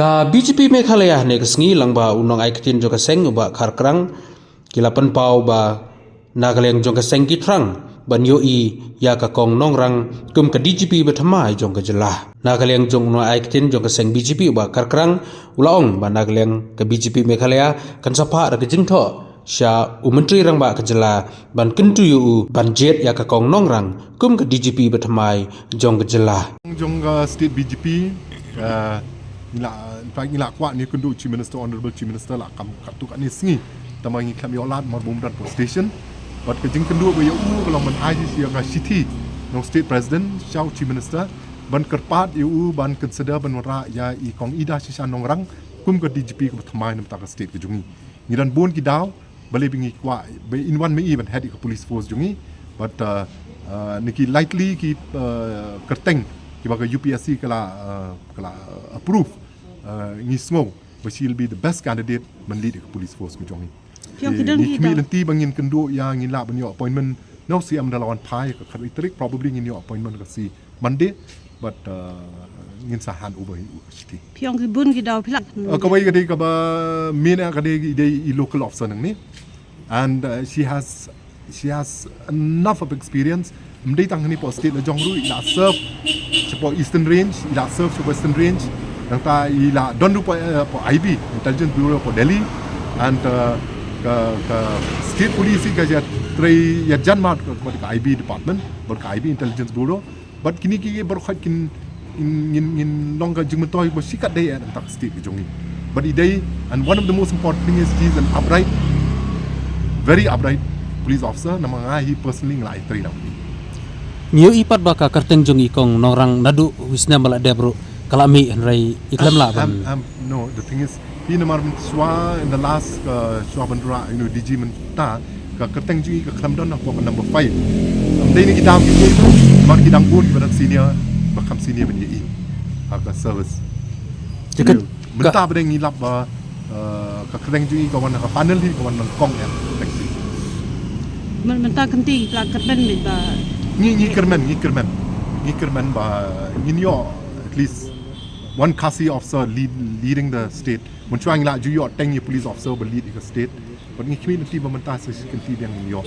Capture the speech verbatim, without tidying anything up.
Ka B J P Meghalaya ne ka sngi lang ba u nongai ktien jong ka seng u Bah Kharkrang ki la pynpaw ba na ka liang jong ka seng ki thrang ban ïohi ïa ka kong Nongrang kum ka D G P ba thymmai jong ka jylla. Na ka liang jong u nongai ktien jong ka seng B J P u Bah Kharkrang u la ong ba na ka liang ka B J P Meghalaya kan sa phah da ka jingthoh sha u Myntri Rangbah ka jylla ban kyntu ïa u ban jied ïa ka kong Nongrang kum ka D G P ba thymmai jong ka jylla. Jong ka state B J P, uh, ngi la, in fact ngi la kwah ne kynduh Chief Minister, Honorable Chief Minister la kam katto katne sngi. Tangba ngi khlem ïoh lad namar ba um don hapoh station. Bad ka jingkynduh ba ïa u ka long ban ai ïa ka shithi na u State President sha u Chief Minister ban kyrpad ïa u ban consider ban wanrah ïa i kong Ida Shisha Nongrang kum ka D G P kaba thymmai na bynta ka state ka jong ngi. Ngi don bun ki daw, balei ba ngi kwah ba in wan ma i ban head ïa ka police force jong ngi. But, uh, uh, na ki likely ki, uh, kyrteng kiba ka U P S C ka la, uh, ka la, uh, approve, uh, ngi sngew ba she will be the best candidate ban lead ïa ka police force ka jong ngi. Phi ong ki don ki daw. Ngi khmih lynti ba ngin kynduh ïa, ngin lah ban ïoh appointment na u C M da la wan phai ka khatwei tarik, probably ngin ïoh appointment ka sngi Monday, but, uh, ngin sa hand over ïa u ka shithi. Phi ong ki bun ki daw phi lah. Uh, kawei ka dei kaba main, ka dei, dei i local officer nangne. And, uh, she has, she has enough of experience. Ym dei tang hangne hapoh state la jong ruh, i la serve shapoh Eastern Range, i la serve shapoh Western Range. Nangta i la don ruh hapoh, uh, hapoh I B, Intelligence Bureau hapoh Delhi. And, uh, ka, ka state police ka ïatrei ïajan mat ka, ka I B department, bad ka I B Intelligence Bureau. Bad kine ki baroh khoit kin, ngin, ngin, ngin long ka jingmyntoi ba shi katdei eh na bynta ka state ka jong ngi. Bad i dei, and one of the most important thing is she is an upright, very upright police officer, namar nga hi personally nga la ïatrei lang bad i. Ngi ïohi pat ba ka kyrteng jong i kong Nongrang naduh u snem ba la dep ruh ka la mih, hynrei i khlem lah ban. Um, um, no, the thing is, phi namar mynta shuwa in the last, uh, shuwa ban rah, you know, D G mynta, ka kyrteng jong i ka khlem don hapoh ka number five. Ym dei na ki daw ki phi, namar ki dang bun kiba dang senior, ba kham senior ban ïa i ha ka service. Te ka, mynta ba dang ngi lap ba, uh, ka kyrteng jong i ka wan ha ka panel hi, ka wan nyngkong em. Myn-, mynta kynti la kyrmen beit ba. Ngi, ngi kyrmen, ngi kyrmen. Ngi kyrmen ba ngin ïoh at least one Khasi officer lead, leading the state. Mynshuwa ngi la ju ïoh teng ïa police officer ba lead ïa ka state. Bad ngi khmih lynti ba mynta sa shi kynti biang ngin ïoh.